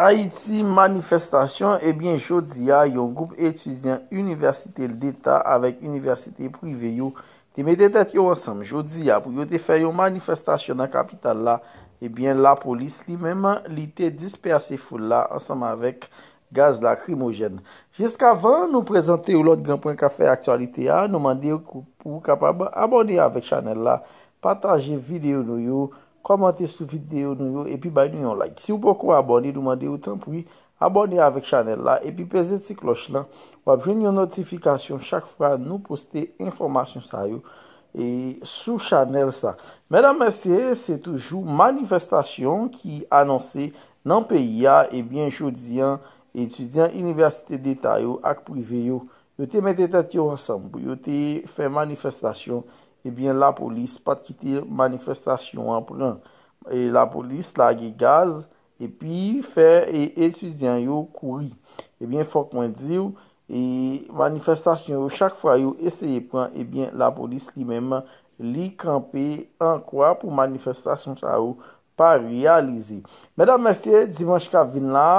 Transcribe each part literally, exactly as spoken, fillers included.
Ayiti, manifestasyon. Ebyen, jodi a, yon gwoup etidyan inivèsite deta avèk inivèsite prive yo te mete tèt yo ansanm jodi a pou yo te fè yon manifestasyon nan kapital la. Ebyen, lapolis li menm, li te dispèse foul la ansanm avèk gaz lakrimojèn. Jiskavan nou prezante yon lòt gran pwen k ap fè aktyalite a, nou mande w pou, pou w kapab abòne avèk chanèl la, pataje videyo nou yo, kòmante sou videyo nou yo, epi bay nou yon like. Si w poko abòne, nou mande w tanpri, abòne avèk chanèl la, epi peze ti klòch lan. W ap jwenn yon notifikasyon chak fwa nou poste enfòmasyon sa yo e sou chanèl sa. Medam, mesye, se toujou manifestasyon ki anonse nan peyi a. Ebyen, jodi a, etidyan inivèsite deta yo ak prive yo, yo te mete tèt yo ansanm pou yo te fè manifestasyon. Ebyen, lapolis pa t kite manifestasyon an pran. E lapolis lage gaz, epi fè, e, etidyan yo kouri. Ebyen, fòk mwen di w, e, manifestasyon yo, chak fwa yo eseye pran, ebyen, lapolis li menm, li kanpe an kwa pou manifestasyon sa yo pa reyalize. Medam, mesye, dimanch k ap vin la,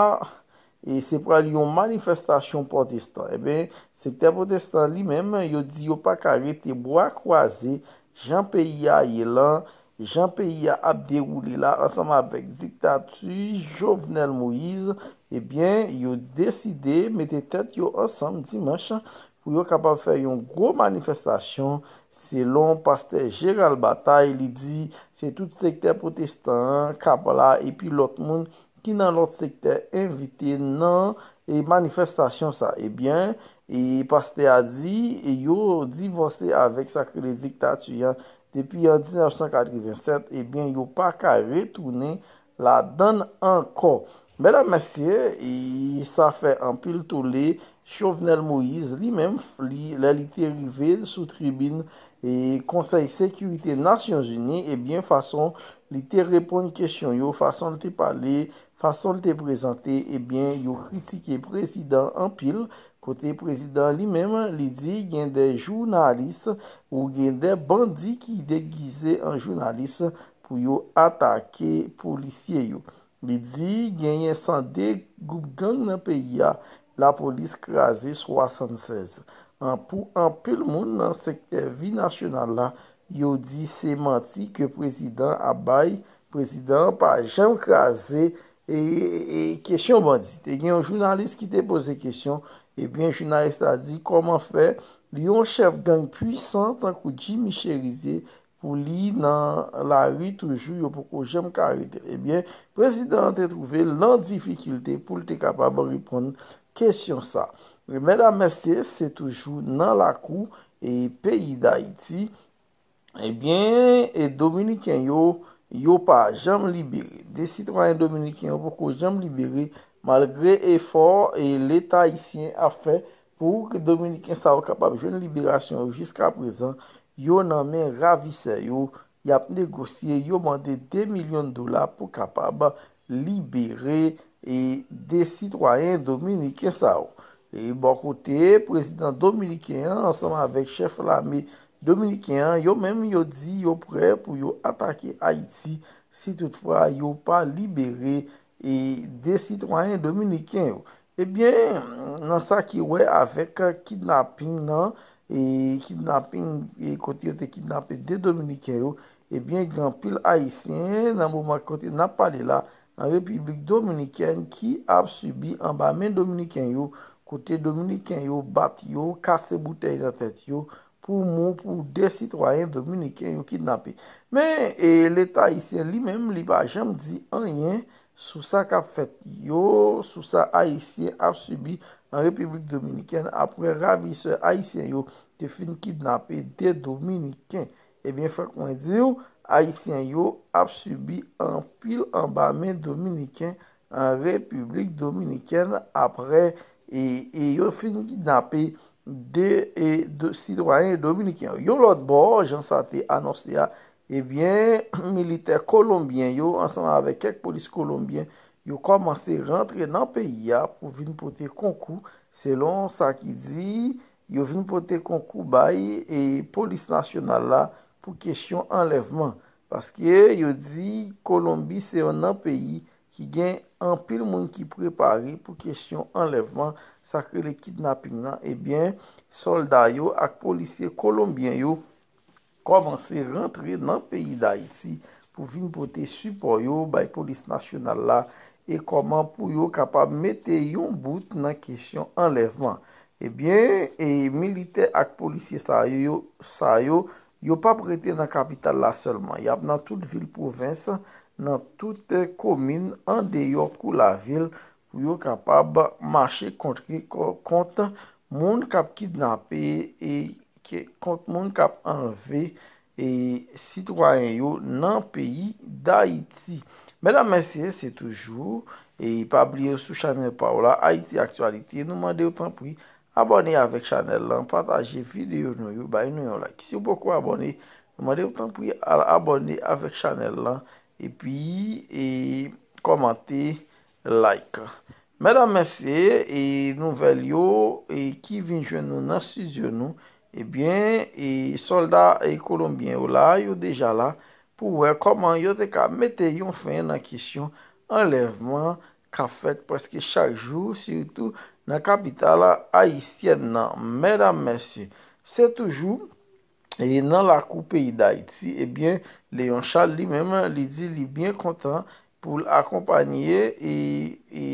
e se pral yon manifestasyon pwotestan. Ebyen, sektè pwotestan li menm, yo di yo pa ka rete bwa kwaze jan peyi a ye lan, jan peyi a ap dewoule la, ansanm avèk diktati Jovenel Moïse, ebyen, yo deside mete tèt yo ansanm dimanch pou yo kapab fè yon gwo manifestasyon, selon pastè Gérald Bataille, li di se tout sektè pwotestan an k ap la, epi lòt moun ki nan lòt sektè envite nan, e, manifestasyon sa. Ebyen, e, pastè a di, e, yo divòse avèk sa k rele diktati an depi an diznèf san katrevennsèt, ebyen, yo pa ka retounen ladann ankò. Medam, mesye, e, sa fè anpil tole. Jovenel Moïse, li menm, li, lè li te rive sou tribin, e, Konsèy Sekirite Nasyonzini, ebyen, fason li te reponn kesyon yo, fason l te pale, fason l te prezante, ebyen, yo kritike prezidan anpil, kote prezidan li menm, li di gen de jounalis ou gen de bandi ki degize an jounalis pou yo atake polisye yo. Li di genyen san de gwoup gang nan peyi a, lapolis kraze swasannsèz. An, pou anpil moun nan sektè vi nasyonal la, yo di se manti ke prezidan ap bay. Prezidan pa janm kraze, e, e, kesyon bandi. Te gen yon jounalis ki te poze kesyon, ebyen, jounalis la di kòman fè yon chèf gang pwisan tankou Jimmy Chérizier pou li nan lari toujou, yo poko janm ka arete l. Ebyen, prezidan an te twouve l nan difikilte pou l te kapab reponn kesyon sa. Medam, mesye, se toujou nan lakou e peyi Dayiti. Ebyen, e Dominiken yo, yo pa janm libere. De sitwayen dominiken yo poko janm libere, malgre efò e Leta ayisyen ap fè pou Dominiken sa yo kapab jwenn liberasyon yo. Jiska prezan, yo nan men ravisè yo, y ap negosye, yo mande de milyon dola pou kapab libere, e, de sitwayen dominiken sa yo. E bò kote, prezidan dominiken an, ansanm avèk chèf lame dominiken an, yo menm, yo di yo prè pou yo atake Ayiti si toutfwa yo pa libere, e, de sitwayen dominiken yo. Ebyen, nan sa ki wè avèk kidnaping nan, e, kidnaping, e, kote yo te kidnape de dominiken yo, ebyen, gen anpil ayisyen nan moman kote n ap pale la, an Repiblik Dominikèn ki ap sibi anba men dominiken yo, kote dominiken yo bat yo, kase boutèy nan tèt yo, pou mou pou de sitwayen dominiken yo kidnape. Men, e, Leta ayisyen li menm, li pa janm di anyen sou sa k ap fèt yo, sou sa ayisyen ap sibi an Repiblik Dominikèn apre ravisè ayisyen yo te fin kidnape de dominiken. Ebyen, fòk mwen di w, ayisyen yo ap sibi anpil anba men dominiken an Repiblik Dominikèn apre, e, e yo fin kidnape de, e, de sitwayen dominiken yo. Yon lòt bò, jan sa te anonse a, ebyen, militè kolonbyen yo, ansanm avèk kèk polis kolonbyen, yo kòmanse rantre nan peyi a pou vin pote konkou, selon sa ki di, yo vin pote konkou bay e polis nasyonal la pou kesyon anlèvman. Paske yo di Kolonbi se yon nan peyi ki gen anpil moun ki prepare pou kesyon anlèvman, sa k rele kidnaping nan. Ebyen, sòlda yo ak polisye kolonbyen yo kòmanse rantre nan peyi Dayiti pou vin pote sipò yo bay polis nasyonal la e kòman pou yo kapab mete yon bout nan kesyon anlèvman. Ebyen, e militè ak polisye sa yo, sa yo, yo p ap rete nan kapital la sèlman. Y ap nan tout vil pwovens, nan tout komin andeyò kou lavil pou yo kapab mache kontre, kont moun k ap kidnape e ke, kont moun k ap anlve e sitwayen yo nan peyi Dayiti. Medam, mesye, se toujou, e pa bliye sou chanèl pa w la, Ayiti Aktyalite, nou mande w tanpri, abòne avèk chanèl lan, pataje videyo nou yo, bay nou yon like. Si w poko abòne, nou mande w tanpri al abòne avèk chanèl lan, epi e kòmante, like. Medam, mesye, e nouvèl yo e ki vin jwenn nou nan estidyo nou, ebyen, e sòlda e kolonbyen yo la, yo deja la pou wè kòman yo te ka mete yon fen nan kesyon anlèvman k ap fèt prèske chak jou, sitou nan kapital ayisyèn nan. Medam, mesye, se toujou e nan lakou peyi Dayiti, ebyen, Léon Charles li menm, li di li byen kontan pou l akonpanye e, e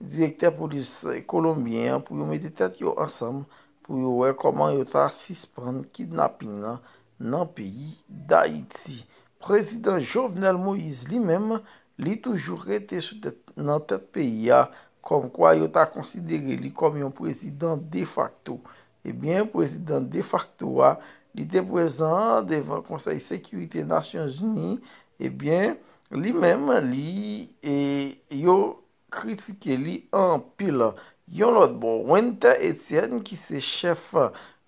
direktè polis kolonbyen an pou yo mete tèt yo ansanm pou yo wè kòman yo ta sispann kidnaping nan nan peyi Dayiti. Prezidan Jovenel Moïse li menm, li toujou rete sou tèt, nan tèt peyi a, kòmkwa yo ta konsidere li kòm yon prezidan defakto. Ebyen, prezidan defakto a, li te prezan devan Konsèy Sekirite Nasyonzini. Ebyen, li menm, li, e, yo kritike li anpil. Yon lòt bò, Winter Etienne, ki se chèf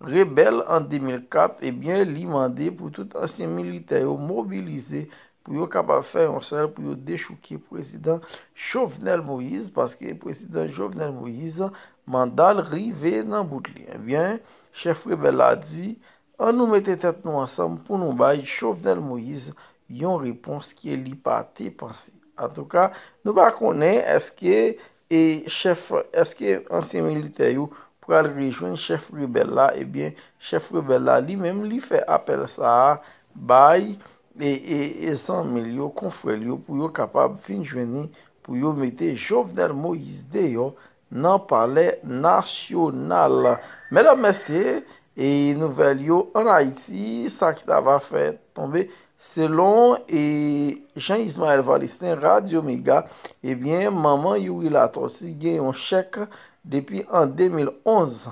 rebèl an de mil kat, ebyen, li mande pou tout ansyen militè yo mobilize pou yo kapab fè yon sèl pou yo dechouke prezidan Jovenel Moïse, paske prezidan Jovenel Moïse, manda l rive nan bout li. Ebyen, chèf rebèl la di, ann nou mete tèt nou ansanm pou nou bay Jovenel Moïse yon repons ke li pa te panse. Antouka, nou pa konnen èske e chèf, èske ansyen militè yo pral rejwenn chèf rebèl la, ebyen, chèf rebèl la li menm li fè apèl sa a bay e, e, e zanmi l yo, konfrè l yo, pou yo kapab vin jwenn li, pou yo mete Jovenel Moïse deyò nan palè nasyonal. Medam, mesye, e nouvèl yo ann Ayiti, sa ki ta va fè tonbe, selon e Jean Ismaël Valistin, Radyo Mega, ebyen, manman Youri Latortue gen yon chèk depi an de mil onz,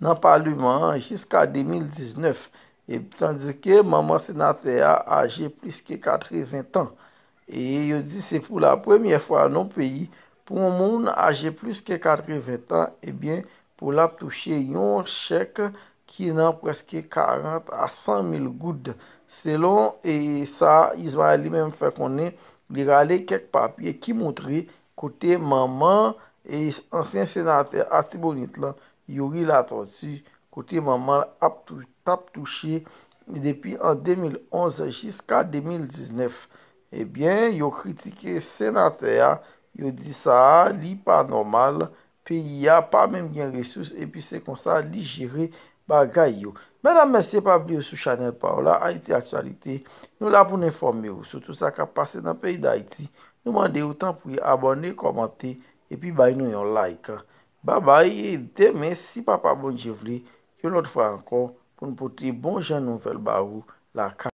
nan Paleman an jiska de mil diznèf, e tandike manman senatè a aje plis ke katreven tan. E yo di se pou la premyè fwa nan peyi, pou yon moun aje plis ke katreven tan, ebyen, pou l ap touche yon chèk ki nan prèske karant a san mil goud. Selon e sa Ismaël li menm fè konnen, li rale kèk papye ki montre kote manman e ansyen senatè Atibonit lan, Youri Latortue, kote manman l ap tou-, t ap touche depi an de mil onz jiska de mil diznèf. Ebyen, yo kritike senatè a, yo di sa a, li pa nòmal, peyi a pa menm gen resous, epi se konsa li jere bagay yo. Medam, mesye, pa bliye sou chanèl pa w la, Ayiti Aktyalite. Nou la pou n enfòme w sou tout sa k ap pase nan peyi Dayiti. Nou mande w, tanpri, abòne, kòmante, epi bay nou yon like. Babay, demen, si Papa Bondye vle, yon lòt fwa ankò, pou n pote bon jan nouvèl ba ou lakay.